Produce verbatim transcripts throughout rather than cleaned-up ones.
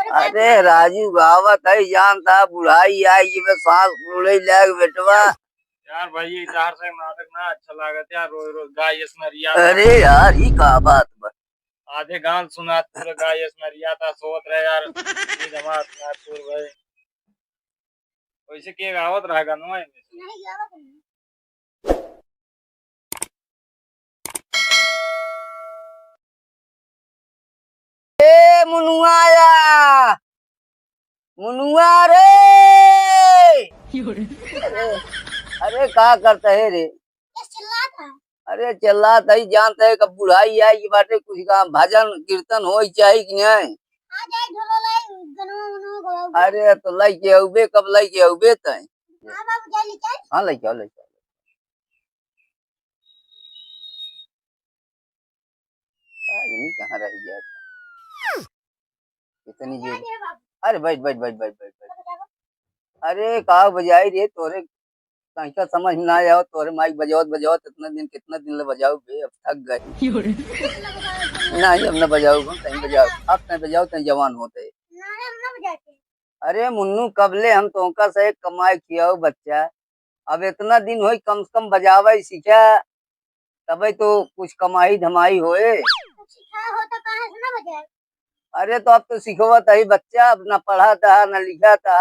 अरे राजू गावत है, जानता बुढ़ाई आई, ये में सांस फूले लाग बेटवा। यार भाई, ये तार से नाटक ना अच्छा लागत यार, रोज रोज गाय यस नरिया। अरे यार, ई का बात बा? आधे गान सुनात पूरे गाय यस नरिया था, सोत रहे यार, नींद हमार सुनात पूर भाई। वैसे के गावत रहा गानवा एमे से? नहीं गावत नहीं। ए मुनुआ या, मुनुआ रे। अरे, अरे का करता है रे? अरे चिल्लात है, जानता है कब बुढ़ाई आई बाटे, कुछ काम भजन कीर्तन होई चाही कि नहीं? आ जाए ढोलो लाई, गनवा उनवा गवाओ। अरे तो लइके अउबे, कब लइके अउबे तय? हाँ बाबू, जाए ले चल। हाँ, लइके आओ, लइके आओ। आदमी कहाँ रह गया था? इतनी जोर। अरे बैठ, बैठ, बैठ। अरे का बजाई रे, तोरे तनिका समझ में ना आवा, तोरे माइक बजावत बजावत इतना दिन, कितना दिन ले बजाऊ बे, अब थक गए। नहीं, अब ना बजाऊ, हम तहीं बजाऊ, अब तहीं बजाऊ, तहीं जवान होते। अरे मुन्नू, कबले हम तोहका से कमाए खियाऊ बच्चा, अब इतना दिन होई, कम से कम बजावे सीखा, तबे तो कुछ कमाई धमाई होए। तो सीखा हो तो काहे से ना बजाए? अरे तो अब तो सिखवत है बच्चा, अब ना पढ़ा था ना लिखा था,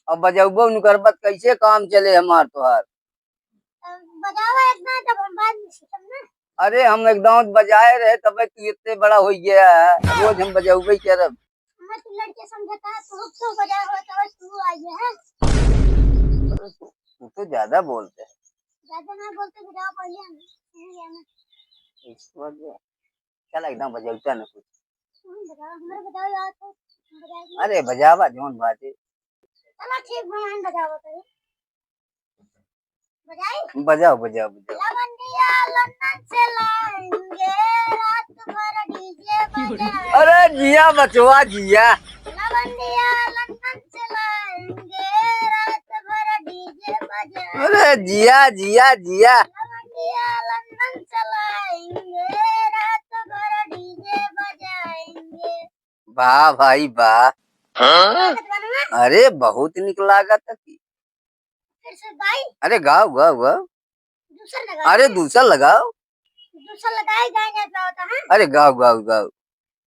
अब बजौबो न करबत, कैसे काम चले हमार तोहार? अब बजावा इतना, तब हम बाद में सीखब ना। अरे हम एकदम बजाए रहे, तबे तू इतने बड़ा हो गया है, रोज हम बजौबे करब। हमें तू लड़के समझता है, तू खूब बजा हो, तो तू आ गया है। अरे तू, तू तो ज्यादा बोलते है। ज्यादा ना बोलते, बजाओ बढ़िया, नहीं है ना। इस बात में चल एकदम बजौता ना कुछ। तुम बजाओ, हमारे बजाओ यार, तो हम बजाएंगे। अरे बजावा जौन बाटे। चलो ठीक बा, हम बजाओ तो। बजाई? बजाओ, बजाओ, बजाओ। लवंडिया लंदन से लाएंगे, रात भर डीजे बजाएंगे। अरे जिया बचवा जिया। लवंडिया लंदन से लाएंगे, रात भर डीजे बजाएंगे। अरे जिया, जिया, जिया। लवंडिया लंदन से लाएंगे, रात भर डीजे बजाएंगे। वाह भाई वाह। हाँ? अरे बहुत निक लागत है। फिर से गाई? अरे गाओ, गाओ, गाओ। दूसर लगाई? अरे दूसर लगाओ। दूसर लगाई, गाए जात होता है। अरे गाओ, गाओ, गाओ।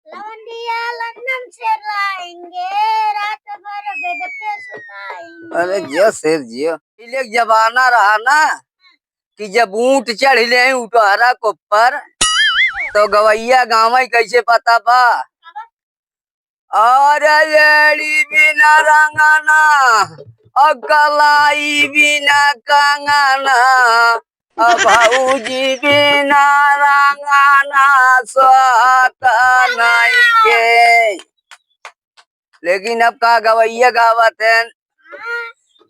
लवंडिया लंदन से लाएंगे, रात भर बेड पे सुताएंगे। अरे जिया शेर जिया। पहले एक जमाना रहा ना कि जब ऊंट चढ़ ले उटहरा के ऊपर, तो गवैया गावे कैसे पता बा? अरे एड़ी बिना रंगना, अ कलाई बिना कंगना, अ भौजी बिना रंगना सोहत नइखे। लेकिन अब का गवैया गावत हैं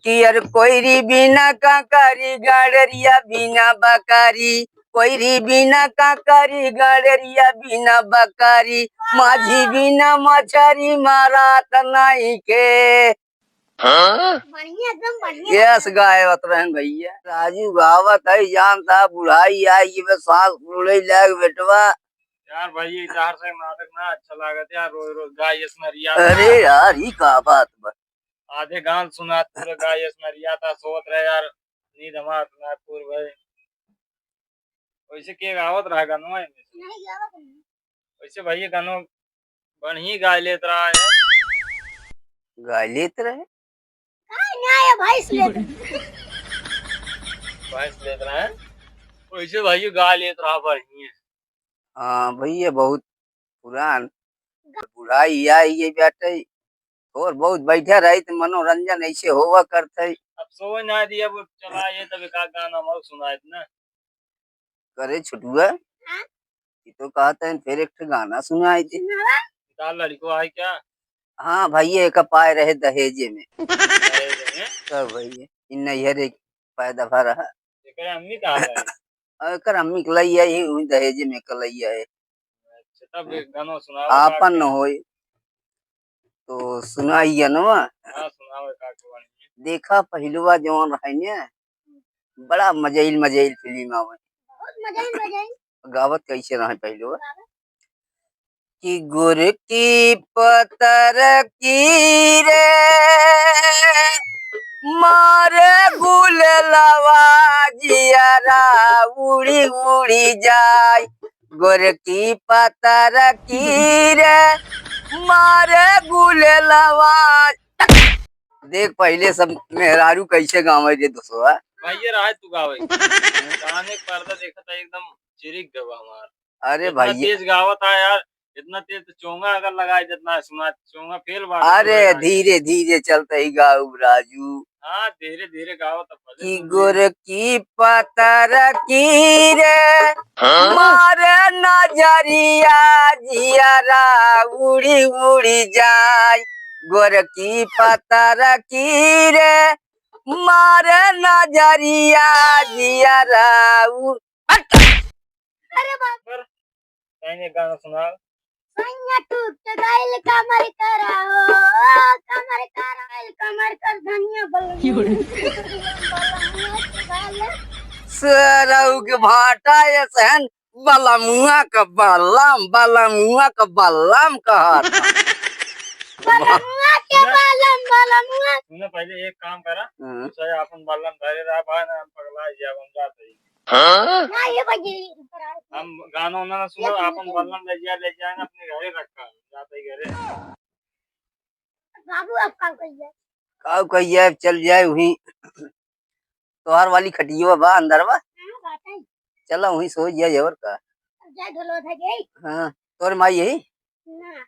कि अरे कोइरी बिना कांकरी, गड़ेरिया बिना बकरी, कोइरी बिना कांकरी, गड़ेरिया बिना बकरी, माझी बिना मछरी मारात नइखे। हाँ? बढ़िया, एकदम बढ़िया। यस गावत रहन भैया। राजू गावत है, जानता बुढ़ाई आई, ये में सांस फूले लाग बेटवा। यार भाई, ये तार से नाटक ना अच्छा लागत यार, रोज रोज गाय यस नरिया। अरे यार, ई का बात बा? आधे गान सुनात पूरे गाय यस नरिया था, सोत रहे यार, नींद हमार सुनात पूर भाई। वैसे के गावत रहा गानवा एमे से? नहीं गावत नहीं। वैसे भैया गानो बढ़िया गाय लेत रहा है। गाय लेत रहे? गाय ना, ये भैंस लेत रहे। भैंस लेत रहा है। वैसे भैया गाय लेत रहा बढ़िया। हाँ भैया, बहुत पुरान बुढ़ाई आई ये बाटे। और बहुत बैठे रही तो मनोरंजन ऐसे होवा करते। अब सोवे ना दिया, वो चला ये तब एक आध गाना हम और सुनाए थे ना। करे छुटुआ, हाँ? ये तो कहते हैं फिर एक ठे गाना सुनाए थे। सुनावा? का लड़को है क्या? हाँ भैया, एक पाए रहे दहेजे में। दहेजे में? तो भैया, इन नैहर एक पैदा भा रहा। एकरे अम्मी कहाँ रहे? और एकर अम्मी के लइया ही हुई दहेजे में के लइया है। अच्छा, तब एक गाना सुनाओ, आपन का न होई। तो सुनाइए न। हाँ, सुनाओ, का के बारे में? देखा पहिलवा जवान रहे ने, बड़ा मजैल मजैल फिल्म आवे। बहुत मजैल मजैल। गावत कैसे रहे पहिलवा? गावत? कि गोरकी पतरकी रे, मारे गुलेलवा जियरा उड़ी उड़ी जाई। गोरकी पतरकी रे, मारे गुलेलवा। देख पहिले सब मेहरारू कैसे गावे रे दोस्तवा। भैया रहे तू गावे। कान एक पर्दा देखा था एकदम चिरिक गवा हमार। अरे इतना भैया। तेज गावत है यार, इतना तेज तो चोंगा अगर लगाए जितना सुना, चोंगा फेल बाटे अरे तोरे आगे। धीरे धीरे चलते ही गाऊ राजू। हाँ, धीरे धीरे गावत है, भले कि सुन ले। गोरकी पतरकी रे, हाँ? मारे नजरिया जियरा उड़ी उड़ी जाई। गोरकी पतरकी रे, मारे नजरिया जियरा उ-, हट! अरे बाप। पर, कहीं एक गाना सुनाओ। सैया टूट गइल कमर करा हो, कमर करा, कमर कर धनिया बलम। सरऊ के भाटा ये सहन बलमुआ का बलम, बलमुआ का बलम कहत। बलमुआ के सुना। बलम, बलमुआ। सुना, पहले एक काम करा, हाँ। दूसरा अपन बलम धरे रहा, भाई ना हम पगला जाब, हम जात हई। हाँ? ना, ये बजी। हम गाना उना ना सुनो, ये सुनो, अपन सुनो। बलम ले जा, ले जाए ना अपने घरे रखा, जाते ही घरे। बाबू, अब का कहिए? का कहिए, अब चल जाए वहीं। तोहार वाली खटियो बा अंदर बा। हाँ, बात है। चला वहीं सो जाए और का। अब जाए ढोलो था गई। हाँ, तोर माई यही? ना।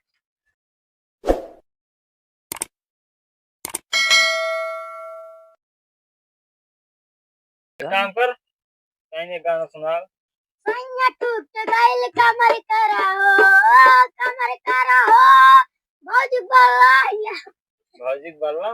काम कर, कहीं एक गाना सुनाओ। सैया टूट गइल कमर करा हो, कमर करा हो, भौजी बल्ला। भौजी बल्ला?